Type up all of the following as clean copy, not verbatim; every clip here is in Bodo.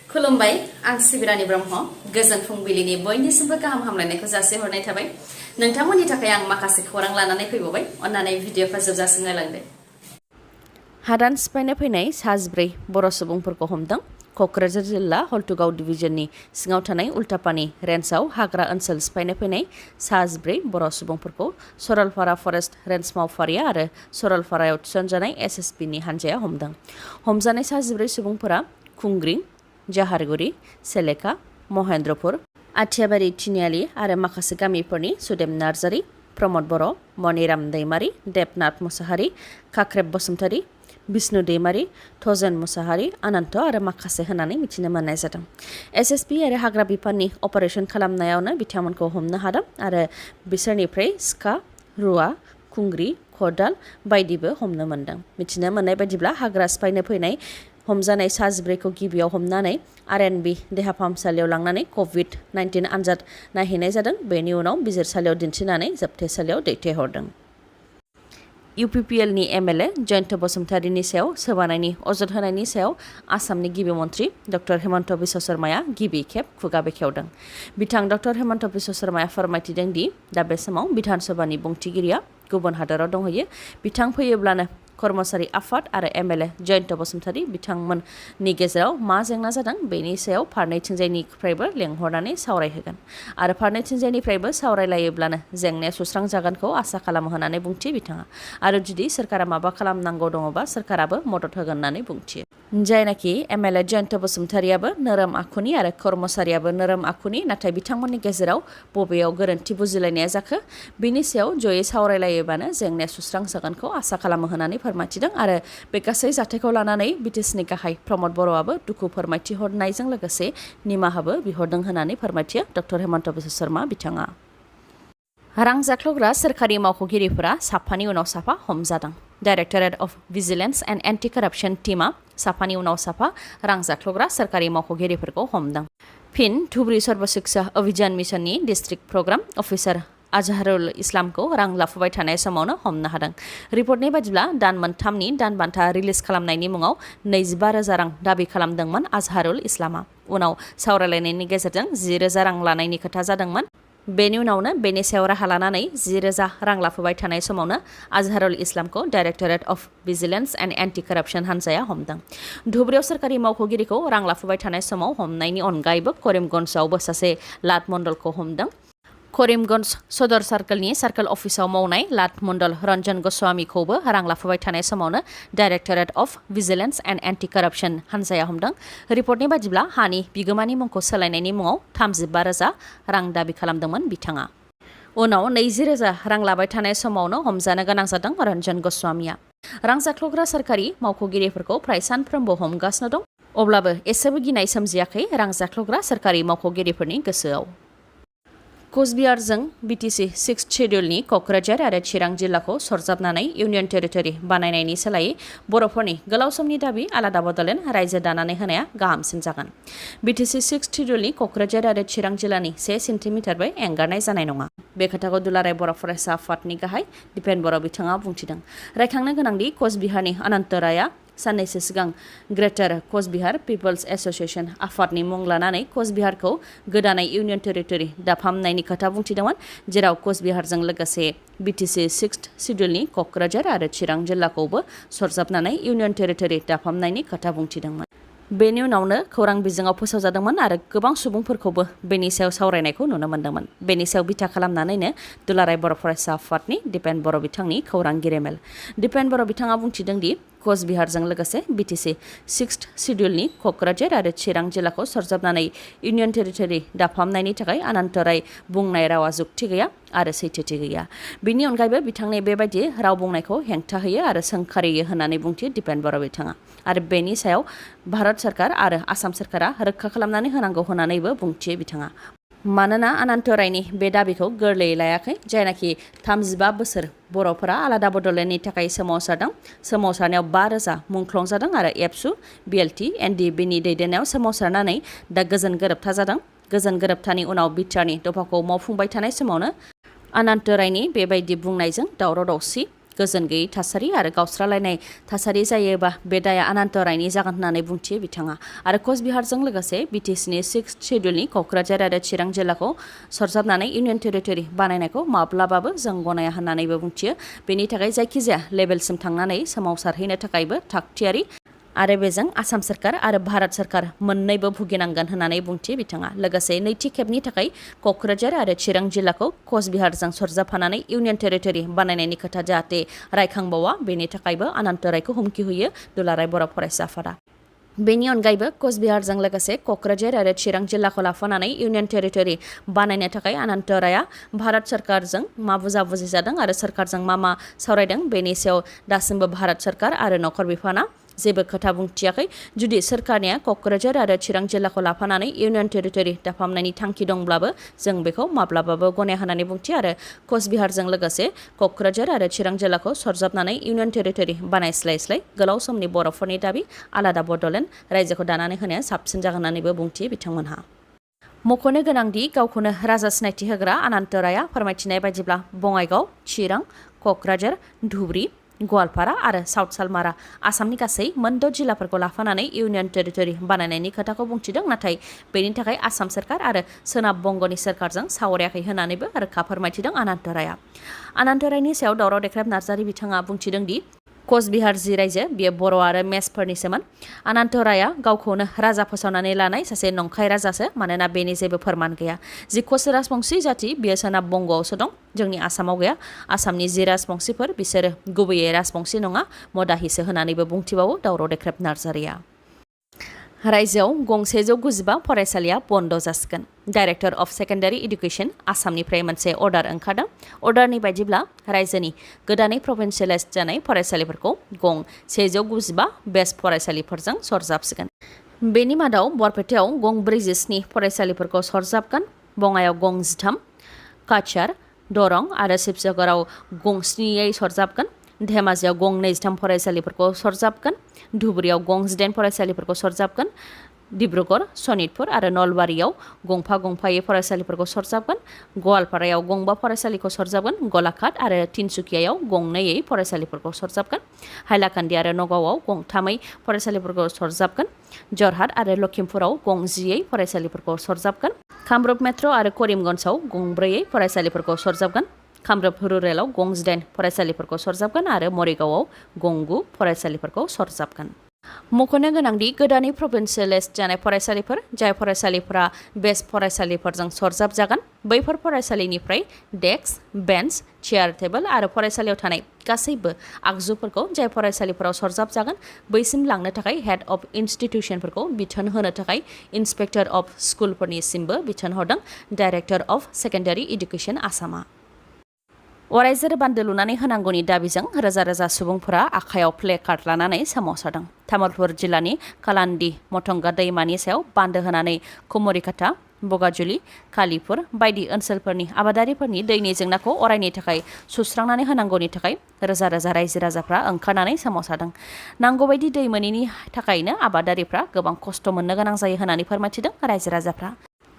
खुलुमबाय आं सिबिरानि ब्रह्म गोजोन फुंबिलिनि बयनिसिमबो गाहाम हामलायनायखौ जासिहरनाय थाबाय नोंथांमोननि थाखाय आं माखासे खौरां लानानै फैबावबाय अन्नानै भिडिअखौ जोबजासिम नायलांदो। हादान सिफायनो फैनाय सा14 बर' सुबुंफोरखौ हमदों। क'क्राझार जिल्ला हल्टुगाव डिभिजननि सिङाव थानाय उल्टापानि रेन्जआव हाग्रा ओनसोल सिफायनो फैनाय सा14 बर' सुबुंफोरखौ सरलपारा फरेस्ट रेन्ज मावफारिया आरो सरलपारायाव थिसनजानाय एसएसबिनि हानजाया हमदों। हमजानाय सा14 सुबुंफोरा खुंग्रिं, जाहारगुरि, सेलेका, महेन्द्रपुर, आथियाबारि थिनियालि आरो माखासे गामिफोरनि सुदेम नार्जारि, प्रमद बर', मनिराम दैमारि, देबनाथ मुसाहारि, काख्रेब बसुमतारि, बिष्णु दैमारि, थजेन मुसाहारि, आनन्त आरो माखासे होननानै मिथिनो मोननाय जादों। एसएसबि आरो हाग्रा बिफाननि अपारेशन खालामनायावनो बिथांमोनखौ हमनो हादों आरो बिसोरनिफ्राय सिखा, रुवा, खुंग्रि, खदाल बायदिबो हमनो मोनदों। मिथिनो मोननाय बायदिब्ला हाग्रा सिफायनो फैनाय हमजानाय सा14खौ गिबियाव हमनानै आरएनबि देहा फाहामसालियाव लांनानै कभिड-19 आनजाद नायहैनाय जादों। बेनि उनाव बिजिरसालियाव दिन्थिनानै जोबथेसालियाव दैथायहरदों। इउपिपिएलनि एमएलए जयन्त बसुमतारिनि सायाव सोबानायनि अजद होनायनि सायाव आसामनि गिबि मन्थ्रि डक्टर हेमन्त बिश्व शर्माया गिबि खेब खुगा बेखेवदों। बिथां डक्टर हेमन्त बिश्व शर्माया फोरमायथिदों दि दा बे समाव बिधान सभानि बुंथिगिरिया गुबुन हादोराव दंहैयो। बिथां फैयोब्लानो कर्मचारि आफाद आरो एमएलए जयन्त बसुमतारि बिथांमोननि गेजेराव मा जेंना जादों बेनि सायाव फारनैथिंजायनिफ्रायबो लेंहरनानै सावरायहोगोन आरो फारनैथिंजायनिफ्रायबो सावरायलायोब्लानो जेंनाया सुस्रांजागोनखौ आसा खालामो होननानै बुंथियो बिथाङा। आरो जुदि सोरखारा माबा खालामनांगौ दङबा सोरखाराबो मदद होगोन होननानै बुंथियो। जायनाखि एमएलए जयन्त बसुमतारियाबो नोरोम आखुनि आरो कर्मचारियाबो नोरोम आखुनि, नाथाय बिथांमोननि गेजेराव बबेयाव गोरोन्थि बुजिलायनाया जाखो बेनि सायाव जयै सावरायलायोबानो जेंनाया सुस्रांजागोनखौ आसा खालामो होननानै फोरमायथिदों आरो बे गासै जाथायखौ लानानै बिटिसिनि गाहाय प्रमद बर'आबो दुखु फोरमायथिहरनायजों लोगोसे निमाहाबो बिहरदों होननानै फोरमायथियो डक्टर हेमन्त बिश्व शर्मा बिथाङा। रां जाख्ल'ग्रा सोरखारि मावख'गिरिफोरा साफानि उनाव साफा हमजादों। Directorate of vigilance and anti corruption टीमआ साफानि उनाव साफा रां जाख्ल'ग्रा सोरखारि मावख'गिरिफोरखौ हमदों। फिन धुब्री सर्व शिक्षा अभियान मिशननि डिस्ट्रिक्ट प्रग्राम अफिसार आजहारुल इस्लामखौ रां लाफुबाय थानाय समावनो हमनो हादों। रिपर्टनि बायदिब्ला दान मोनथामनि दान बान्था रिलिज खालामनायनि मुङाव 25,000 रां दाबि खालामदोंमोन आजहारुल इस्लामआ। उनाव सावरायलायनायनि गेजेरजों 10,000 रां लानायनि खोथा जादोंमोन। बेनि उनावनो बेनि सायाव राहा लानानै 10,000 रां लाफुबाय थानाय समावनो आजहारुल इस्लामखौ directorate of vigilance and anti corruption हानजाया हमदों। धुब्रियाव सोरखारि मावख'गिरिखौ रां लाफुबाय थानाय समाव हमनायनि अनगायैबो करिमगन्जआवबो सासे लाट मण्डलखौ हमदों। करिमगन्ज सदर सार्कलनि सार्कल अफिसाव मावनाय लाट मण्डल रन्जन गस्वामीखौबो रां लाफुबाय थानाय समावनो directorate of vigilance and anti corruption हानजाया हमदों। रिपर्टनि बायदिब्ला हानि बिगोमानि मुंखौ सोलायनायनि मुङाव 35,000 रां दाबि खालामदोंमोन बिथाङा। उनाव 20,000 रां लाबाय थानाय समावनो हमजानो गोनां जादों रन्जन गस्वामीया। रां जाख्ल'ग्रा सोरखारि मावख'गिरिफोरखौ फ्राय सानफ्रोमबो हमगासिनो दं। अब्लाबो एसेबो गिनाय सोमजियाखै रां जाख्ल'ग्रा सोरखारि मावख'गिरिफोरनि गोसोआव। कचबिहारजों बिटिसि 6th शेड्युलनि क'क्राझार आरो चिरां जिल्लाखौ सरजाबनानै इउनियन टेरिटरि बानायनायनि सोलायै बर'फोरनि गोलाव समनि दाबि आलादा बड'लेण्ड रायजो दानानै होनाया गाहामसिन जागोन। बिटिसि 6th शेड्युलनि क'क्राझार आरो चिरां जिल्लानि 1 सेन्टिमिटारबो एंगारनाय जानाय नङा। बे खोथाखौ दुलाराय बर' फरायसा आफादनि गाहाय दिपेन बर' बिथाङा बुंथिदों। रायखांनो गोनांदि कचबिहारनि अनन्त रायआ साननैसो सिगां ग्रेटार कचबिहार पिपल्स एस'सिएशन आफादनि मुं लानानै कचबिहारखौ गोदानै इउनियन टेरिटरि दाफामनायनि खोथा बुंथिदोंमोन, जेराव कचबिहारजों लोगोसे बिटिसि 6th शेड्युलनि क'क्राझार आरो चिरां जिल्लाखौबो सरजाबनानै इउनियन टेरिटरि दाफामनायनि खोथा बुंथिदोंमोन। बेनि उनावनो खौरां बिजोङाव फोसावजादोंमोन आरो गोबां सुबुंफोरखौबो बेनि सायाव सावरायनायखौ नुनो मोन्दोंमोन। बेनि सायाव बिथा खालामनानैनो दुलाराय बर' फरायसा आफादनि दिपेन बर' बिथांनि खौरांगिरि मेल। दिपेन बर' बिथाङा बुंथिदों दि कचबिहारजों लोगोसे बिटिसि 6th शेड्युलनि क'क्राझार आरो चिरां जिल्लाखौ सरजाबनानै इउनियन टेरिटरि दाफामनायनि थाखाय अनन्त राय बुंनाय रावा जुक्ति गैया आरो सैथोथि गैया। बिनि अनगायैबो बिथांनि बेबायदि राव बुंनायखौ हेंथा होयो आरो सोंखारियो होननानै बुंथियो दिपेन बर' बिथाङा। आरो बेनि सायाव भारत सरकार आरो आसाम सरकारा रोखा खालामनानै होनांगौ होननानैबो बुंथियो बिथाङा। मानोना अनन्त रायनि बे दाबिखौ गोरलैयै लायाखै। जायनाखि 35 बोसोर बर'फोरा आलादा बड'लेण्डनि थाखाय सोमावसारदों। सोमावसारनायाव 5,000 मुंख्लं जादों आरो एबसु, बिएलटि, एनडिएबिनि दैदेननायाव सोमावसारनानै दा गोजोन गोरोबथा जादों। गोजोन गोरोबथानि उनाव बिटिआरनि दफाखौ मावफुंबाय थानाय समावनो अनन्त रायनि बेबायदि बुंनायजों दावराव दावसि गोजोन गैयै थासारि आरो गावस्रालायनाय थासारि जायोबा बे दाया अनन्त रायनि जागोन होननानै बुंथियो बिथाङा आरो कचबिहारजों लोगोसे बिटिसिनि 6th शेड्युलनि क'क्राझार आरो चिरां जिल्लाखौ सरजाबनानै इउनियन टेरिटरि बानायनायखौ माब्लाबाबो जों गनाया होननानैबो बुंथियो बेनि थाखाय जायखिजाया लेभेलसिम थांनानै सोमावसारहैनो थाखायबो थागथियारि आरो बेजों आसाम सरकार आरो भारत सरकार मोननैबो भुगिनांगोन होननानै बुंथियो बिथाङा लोगोसे नैथि खेबनि थाखाय क'क्राझार आरो चिरां जिल्लाखौ कचबिहारजों सरजाबफानानै इउनियन टेरिटरि बानायनायनि खोथा जाहाथे रायखांबावा बेनि थाखायबो अनन्त रायखौ हुमखि होयो दुलाराय बर' फरायसा आफादा बेनि अनगायैबो कचबिहारजों लोगोसे क'क्राझार आरो चिरां जिल्लाखौ लाफानानै इउनियन टेरिटरि बानायनो थाखाय अनन्त राया भारत सरकारजों मा बुजाबुजि जादों आरो सरकारजों मा सावरायदों बेनि सायाव दासिमबो भारत सरकार आरो नखर बिफाना जेबो खोथा बुंथियाखै जुदि सरकारनिया क'क्राझार आरो चिरां जिल्लाखौ लाफानानै इउनियन टेरिटरि दाफामनायनि थांखि दंब्लाबो जों बेखौ माब्लाबाबो गनाया होननानै बुंथियो आरो कचबिहारजों लोगोसे क'क्राझार आरो चिरां जिल्लाखौ सरजाबनानै इउनियन टेरिटरि बानायस्लायस्लाय गोलाव समनि बर'फोरनि दाबि आलादा बड'लेण्ड रायजोखौ दानानै होनाया साबसिन जागोन होननानैबो बुंथियो बिथांमोनहा मख'नो गोनांदि गावखौनो राजा सिनायथि होग्रा अनन्त राया फोरमायथिनाय बायदिब्ला बङाइगाव चिरां क'क्राझार धुबुरी गवालपारा आरो साउथ सालमारा आसामनि गासै मोन 6 जिल्लाफोरखौ लाफानानै इउनियन टेरिटरि बानायनायनि खोथाखौ बुंथिदों नाथाय बेनि थाखाय आसाम सरकार आरो सोनाब बंगनि सरकारजों सावरायाखै होननानैबो रोखा फोरमायथिदों अनन्त राया अनन्त रायनि सायाव दावराव देख्रेब नार्जारि बिथाङा बुंथिदों दि कचबिहार जि रायजो बियो बर' आरो मेसफोरनिसोमोन अनन्त राया गावखौनो राजा फोसावनानै लानाय सासे नंखाय राजासो मानोना बेनि जेबो फोरमान गैया जि कच राजबंशी जाति बियो सोनाब बंगआवसो दं जोंनि आसामाव गैया आसामनि जि राजबंशीफोर बिसोरो गुबैयै राजबंशी नङा मदाहिसो होननानैबो बुंथिबावो दावराव देख्रेब नार्जारिया रायजोआव गं 195 फरायसालिया बन्द जासिगोन डाइरेक्टर अफ सेकेन्डारि इडुकेसन आसामनिफ्राय मोनसे अर्डार ओंखारदों अर्डारनि बायदिब्ला रायजोनि गोदानै प्रभिन्सियेलाइज जानाय फरायसालिफोरखौ गं 195 बेस्ट फरायसालिफोरजों सरजाबसिगोन बेनि मादाव बरपेटायाव गं 47 फरायसालिफोरखौ सरजाबगोन बङाइयाव गं 13 काछार दरं आरो शिबसागराव गं 7 सरजाबगोन धेमाजियाव गं 23 फरायसालिफोरखौ सरजाबगोन धुबुरीयाव गं 18 फरायसालिफोरखौ सरजाबगोन डिब्रुगड़ सनितपुर आरो नलबारियाव गंफायै फरायसालिफोरखौ सरजाबगोन गवालपारायाव गं 5 फरायसालिखौ सरजाबगोन गलाघाट आरो तिनसुकियायाव गं 2 फरायसालिफोरखौ सरजाबगोन हाइलाकान्दि आरो नगावआव गं 3 फरायसालिफोरखौ सरजाबगोन जरहाट आरो लखिमपुराव गं 10 फरायसालिफोरखौ सरजाबगोन कामरुप मेट्र आरो करिमगन्जआव गं 4 फरायसालिफोरखौ सरजाबगोन कामरुप रुरेलाव गं 18 फरायसालिफोरखौ सरजाबगोन आरो मरिगावआव गं 9 फरायसालिफोरखौ सरजाबगोन मख'नो गोनांदि गोदानै प्रभिन्सियेलाइज जानाय फरायसालिफोर जाय फरायसालिफोरा बेस्ट फरायसालिफोरजों सरजाबजागोन बैफोर फरायसालिनिफ्राय डेस्क बेन्च चेयार टेबोल आरो फरायसालियाव थानाय गासैबो आगजुफोरखौ जाय फरायसालिफोराव सरजाबजागोन बैसिम लांनो थाखाय हेड अफ इन्स्टिट्यूशनफोरखौ बिथोन होनो थाखाय इन्सपेक्टर अफ स्कुलफोरनिसिमबो बिथोन हरदों डाइरेक्टर अफ सेकेन्डारि इडुकेसन आसामा अरायजोर बान्दो लुनानै होनांगौनि दाबिजों रोजा रोजा सुबुंफोरा आखायाव प्ले कार्ड लानानै सोमावसारदों तामुलपुर जिल्लानि कालान्दी मथंगा दैमानि सायाव बान्दो होनानै कुमरिकाटा बगाजुलि कालीपुर बायदि ओनसोलफोरनि आबादारिफोरनि दैनि जेंनाखौ अरायनि थाखाय सुस्रांनानै होनांगौनि थाखाय रोजा रोजा रायजो राजाफ्रा ओंखारनानै सोमावसारदों नांगौबायदि दै मोनैनि थाखायनो आबादारिफ्रा गोबां खस्थ' मोननो गोनां जायो होननानै फोरमायथिदों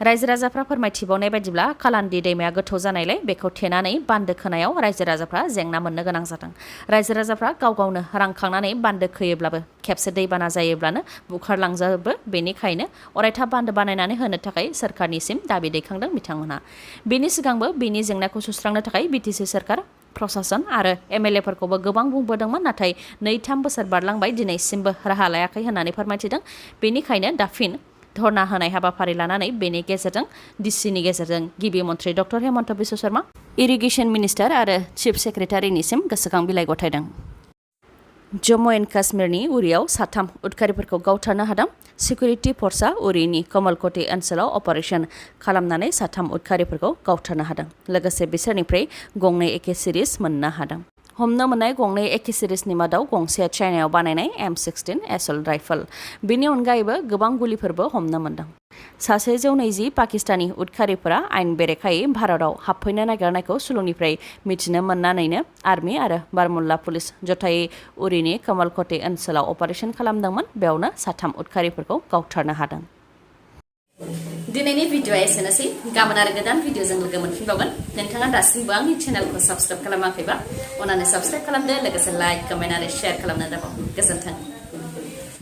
रायजो राजाफ्रा फोरमायथिबावनाय बायदिब्ला कालान्दी दैमाया गोथौ जानायलाय बेखौ थेनानै बान्दो खोनायाव रायजो राजाफ्रा जेंना मोननो गोनां जादों रायजो राजाफ्रा गाव गावनो रां खांनानै बान्दो खोयोब्लाबो खेबसे दैबाना जायोब्लानो बुखारलांजोबो बेनिखायनो अरायथा बान्दो बानायनानै होनो थाखाय सरकारनिसिम दाबि दैखांदों बिथांमोनहा बेनि सिगांबो बेनि जेंनाखौ सुस्रांनो थाखाय बिटिसि सरकार प्रशासन आरो एमएलएफोरखौबो गोबां बुंबोदोंमोन नाथाय 2-3 बोसोर बारलांबाय दिनैसिमबो राहा लायाखै होननानै फोरमायथिदों बेनिखायनो दा फिन धरना होनाय हाबाफारि लानानै बेनि गेजेरजों डिसिनि गेजेरजों गिबि मन्त्रि doctor Hemanta Biswa Sharma irrigation minister आरो चिफ सेक्रेटारिनिसिम गोसोखां बिलाइ गथायदों जम्मु एन्ड काश्मीरनि उरियाव 3 उदखारिफोरखौ गावथारनो हादों सिकिउरिटि फर्सआ उरिनि कमलकोटे ओनसोलाव अपारेशन खालामनानै 3 उदखारिफोरखौ गावथारनो हादों लोगोसे बिसोरनिफ्राय गंनै एके सिरिज मोननो हादों हमनो मोननाय गंनै एके सिरिजनि मादाव गंसेया चाइनायाव बानायनाय M16 एसल्ट राइफल बेनि अनगायैबो गोबां गुलिफोरबो हमनो मोनदों 120 पाकिस्तानी उदखारिफोरा आयेन बेरेखायै भारताव हाबफैनो नागिरनायखौ सुलुंनिफ्राय मिथिनो मोननानैनो आर्मि आरो बारमुल्ला पुलिस जथायै उरिनि कमलकोटे ओनसोलाव अपारेशन खालामदोंमोन बेयावनो 3 उदखारिफोरखौ गावथारनो हादों दिनैनि भिडिअआ एसेनोसै गाबोन आरो गोदान भिडिअजों लोगो मोनफिनबावगोन नोंथाङा दासिमबो आंनि चेनेलखौ साबस्क्राइब खालामाखैबा अन्नानै साबस्क्राइब खालामदो लोगोसे लाइक कमेन्ट आरो शेयार खालामनो दाबाव गोजोन्थों